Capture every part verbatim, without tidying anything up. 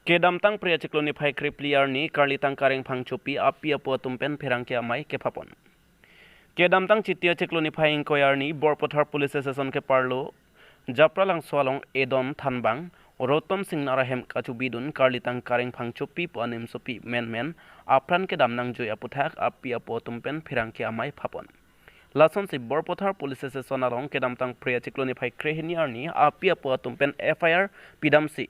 Kedamtang Phre achiklo niphai krephli arni Karlitang Kareng Phangchopi api apo atum pen pherangke amei kephapon. Kedamtang Chiti achiklo niphai ingkoi arni Borpathar Police Station keparlo Japralangso along Edon Thanbang Roton Singnar ahem kachobidun Karlitang Kareng Phangchopi pu animsopi menmen apran kedam nangjoi aputhak api apo atum pen pherangke amei phapon. Lasonsi Borpathar Police Station along kedamtang Phre achiklo niphai krehini arni api apo atum pen F I R pidamsi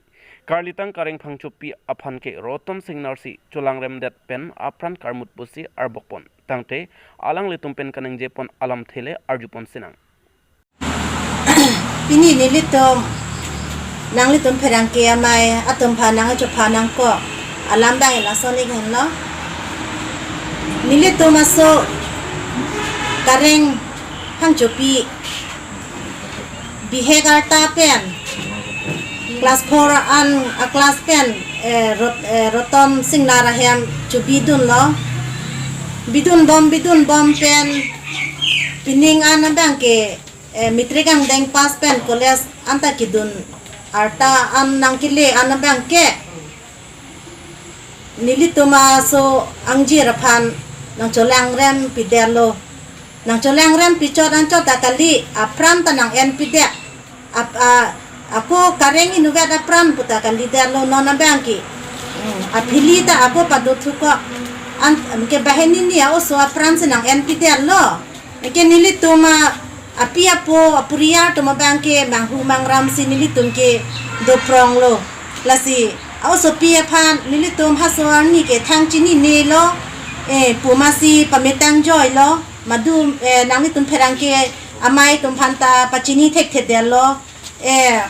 Karlitang Kareng Phangchopi aphan ke Roton Singnar si cholangremdet pen apran karmut pusi arbokpon. Tangte alanglitum pen kaningjepon alamthe le arjupon sinang. Pini nelitum, nanglitum pherangke amei atum aphan nangchopha nangkok alam abang lason ik henlo. Nelitum aso Kareng Phangchopi bihek arta pen class four an a class pen, eh, Rot-, eh, Roton Singnar ahem chobidunlo. Bidunbom, bidunbom pen pining an abang ke, eh, matric angdeng pass pen college anta kedun arta an nangkele an abang ke nelitum aso angjir aphan nangcholangrem pidetlo. Nangcholangrem pichot anchot ta kali, apran ta nang-en pidet. Ap-, a-, ako Kareng inutvet apran pu ta kalidetlo non abang ke. Hmm, aphili ta ako padothuko. An, ke banghini ni a-oso apran si nang-en pidetlo. Ke nelitum a-, api apo aporiyar atum abang ke manghu mangramsi nelitum ke dopronglo. Lasi a-osopi aphan nelitum haso arni ke thang chininelo, eh, pu masi pametang joilo. Madu, eh, nanglitum pherangke amei atum aphan ta pachini thekthedetlo. Eh,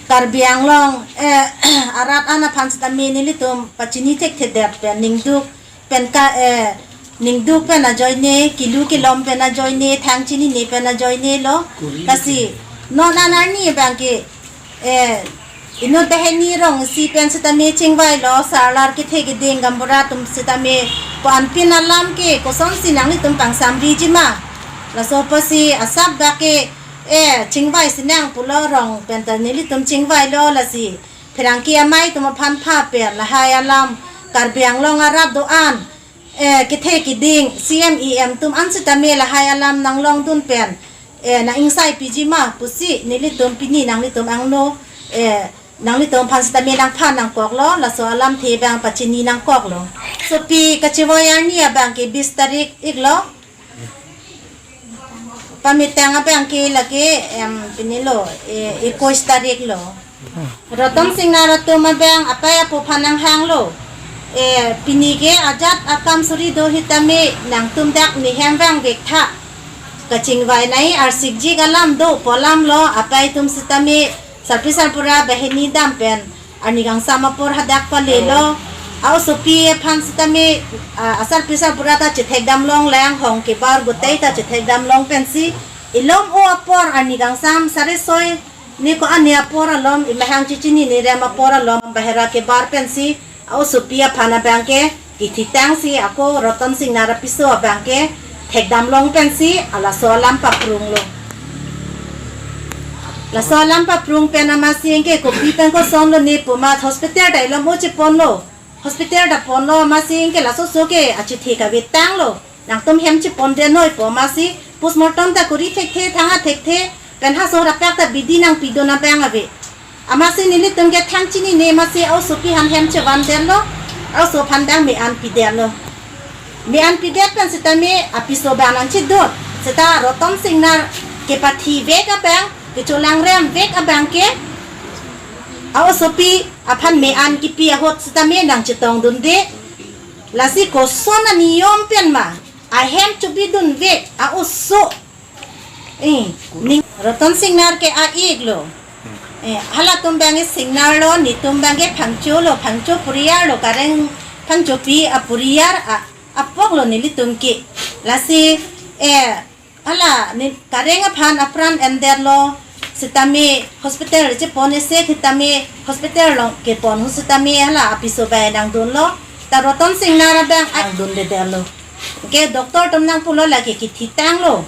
Karbi Anglong, eh, arat an aphan sitame nelitum pachini thekthedet pen ningduk pen ka, eh, ningduk pen ajoine, kilu kilom pen ajoine, thang chinine pen ajoinelo. Lasi non an arni abang ke, eh, inut banghini rong isi pen sitame chingvailo, sarlar kethe keding gaonbura atum sitame pu anpin alam ke kosonsi nanglitum pangsamriji ma. Laso apotsi asap dak ke, eh, chingvai sinang pulo, rong pen ta nelitum chingvailo. Lasi pherangke amei atum aphan pha pen lahai alam Karbi Anglong arat do-an, eh, kethe keding C M E M atum an sitame lahai alam nanglongdun pen, eh, nang-ingsaipiji ma pusi nelitum pini nanglitum angno, eh, nanglitum aphan sitame nangpha nangkoklo, laso alamthe abang pachini nangkoklo. Sopi kachevoi arni abang ke bis tarik iklo. Pametang abang ke lake, em, pinilo, eh, ekuis tarik lo. Roton Singnar atum abang apei apo aphan nanghanglo. Eh, pini ke ajat akam suri do sitame nangtum dak nehem vangvek tha. Kachingvai nai arsikjik alam do pu alamlo, apei atum sitame sarpi sarpura banghini dam pen arni kangsam apor hadak palelo. A-osopi aphan sitame, ah, asarpi sarpura ta chethekdamlong lang, hong kebar gotei ta chethekdamlong pensi, ilom o apor arni kangsam sare soi ni ko-an ni apor alom, imahang chichinine rem apor alom bahera kebar pensi, a-osopi aphan abang ke kithitangsi ako Roton Singnar apiso abang ke thekdamlong pensi alaso alam paprunglo. Laso alam paprung pen amatsi ke kopi pen kosonlo ne pu amat hospital ta ilom o cheponlo. Hospital ta ponlo amatsi ke laso aso ke achithi kave tanglo. Nangtum hem chepondet noi pu amatsi postmortem ta kori thekthe, thang-a thekthe, pen haso rapak ta bidi nangpidun abang ave. Amatsi nelitum ke thang chinine amatsi a-osopi aphan hem chevandetlo, a-oso aphan dang me-an pidetlo. Me-an pidet pen sitame apiso abang nangchedun, seta Roton Singnar kepathivek abang, kecholangremvek abang ke, a-osopi aphan me-an kipi ahut sitame nangchetongdunde. Lasi koson aniyom pen ma ahem chobidunvek a-oso. Eh, ning Roton Singnar ke a-iklo. Eh, halatum abang ke Singnar lo, netum abang ke Phangcho lo, Phangcho poriyar lo, Kareng Phangchopi aporiyar a, apok lo nelitum ke. Lasi, eh, hala ni Kareng aphan apran endetlo, sitame hospital chepon ese sitame hospital along kepon ahut sitame hala apiso abang nangdunlo. Ta Roton Singnar abang nangdundedet lo. Ke doctor atum nangpulo lake kithitanglo.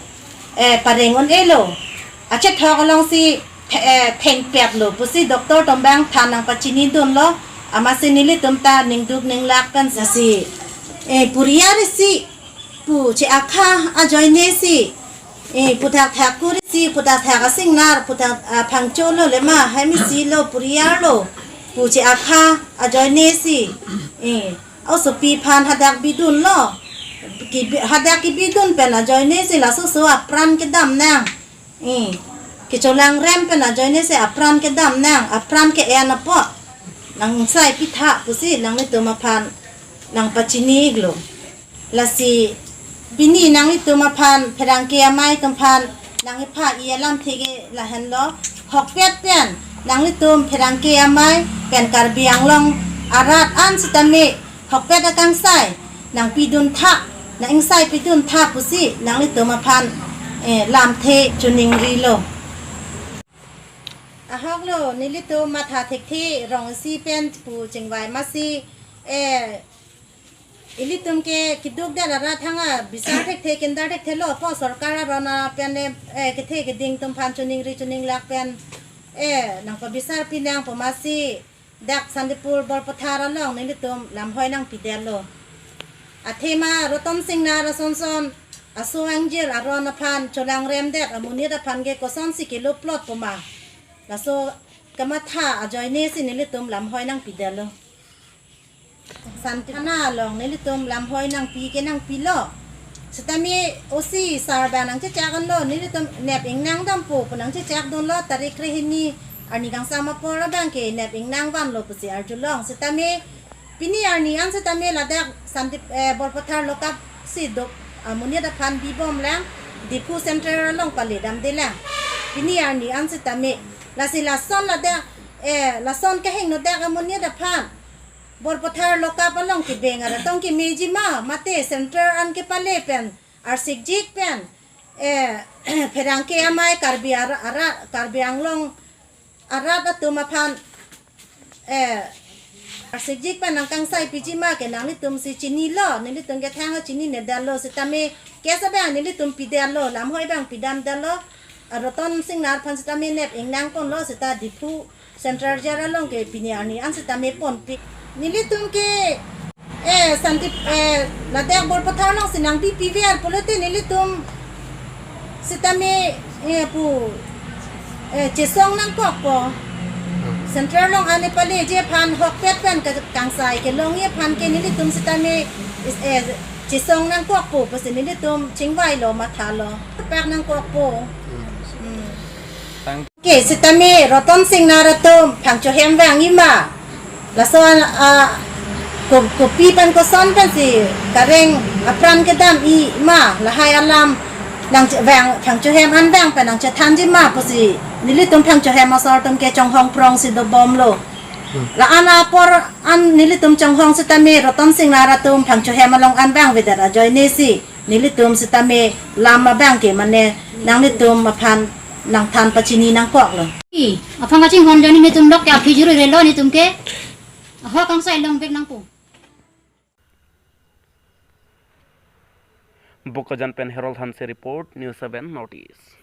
Eh, pareng un-elo. Achethok alongsi the-, eh, thengpetlo pusi doctor atum abang than nangpachinidunlo, amatsi nelitum ta ningduk ninglak pen si, eh, poriyal isi pu che-akha ajoine si, eh, puthak thak kuri si, puthak thak asingnar, puthak, ah, phangcholo lema, hem isi lo, poriyal lo pu che-akha ajoine si, eh, osopi aphan hadak bidunlo, kibi-, hadak kibidun pen ajoine si laso oso apran kedam nang. Eh, kecholangrem pen ajoine si apran kedam nang, apran ke-en apot nang sai pitha pusi nanglitum aphan nangpachini-iklo. Lasi pini nanglitum aphan pherangke amei atum aphan nangkepha-i alamthe ke lahenlo, hokpet pen nanglitum pherangke amei pen Karbi Anglong arat an sitame hokpet akangsai nangpidun tha, nang-ingsai pidun tha pusi nanglitum aphan, eh, lamthe choningrilo. Ahoklo, nelitum matha thekthe rong isi pen pu chingvai amatsi, eh, ilitum ke keduk det arat thang abisar thekthe, kindar thekthelo, apot sorkar aron pen, eh, kethe keding atum aphan choningri choninglak pen, eh, nangpabisar pinang pu amatsi dak Santipur Borpathar along nelitum lamhoi nangpidetlo. Athema Ratan Singnar asonson aso angjir aron aphan cholangrem det amonit aphan ke kosonsi kelo plot pu ma, laso kamatha ajoine si nelitum lamhoi nangpidetlo. Santana along nelitum lamhoi nangpi ke nangpilo. Sitame O C sir abang nangchechak-unlo, nelitum nep ingnang dampo pu nangchechakdunlo, tarik krehini arni kangsam apor abang ke nep ingnang vanlo pusi arjulong. Sitame pini arni an sitame ladak Santip, eh, Borpathar lokap si dok amonit aphan bibomlang, Diphu Central along paledamdelang. Pini arni an sitame, lasi lason ladak, eh, lason kehingno dak amonit aphan Borpathar lokap along kebeng arat tong kemeji ma, mate Central an kepale pen arsikjik pen, eh, pherangke amei Karbi ara, ara, Karbi Anglong arat atum aphan, eh, arsikjik pen nangkangsai piji ma ke nanglitum si chinilo, nelitum ke thang chinine detlo, sitame case abang nelitum pidetlo, lamhoi abang pidamdetlo, ah, Ratan Singnar aphan sitame nep ingnang ponlo, sita Diphu Central Jail along ke pini arni an sitame ponpik. Nelitum ke, eh, Santip, eh, ladak Borpathar along si nangpipiver pulote nelitum sitame, eh, pu, eh, chesong nangkokpo. Central along an epaleji aphan hokpet pen ke kangsai kelongji aphan ke nelitum sitame is, eh, chesong nangkokpo pusi nelitum chingvailo, mathalo. Pak nangkokpo. Hmm. Ke sitame Ratan Singnar atum phangchohem vangji ma, lason, ah, ko-, kopi pen koson pensi kareng apran kedam-i ma, lahai alam nang che-, vang, phangchohem an vang pen nangchethanji ma pusi nelitum phangchohem asor atum ke chonghong prongsi dobomlo. Hmm. La-an apor an nelitum chonghong sitame Ratan Singnar atum phangchohem along an vangvedet ajoine si nelitum sitame lam abang ke mane nanglitum aphan nangthan pachini nangkoklo. I, aphan kachinghon ajoine nelitum lok ke aphi juru relo, nelitum ke ahok kangsai longvek nangpo. Bokajan pen Harold Hanse report, News seven North East.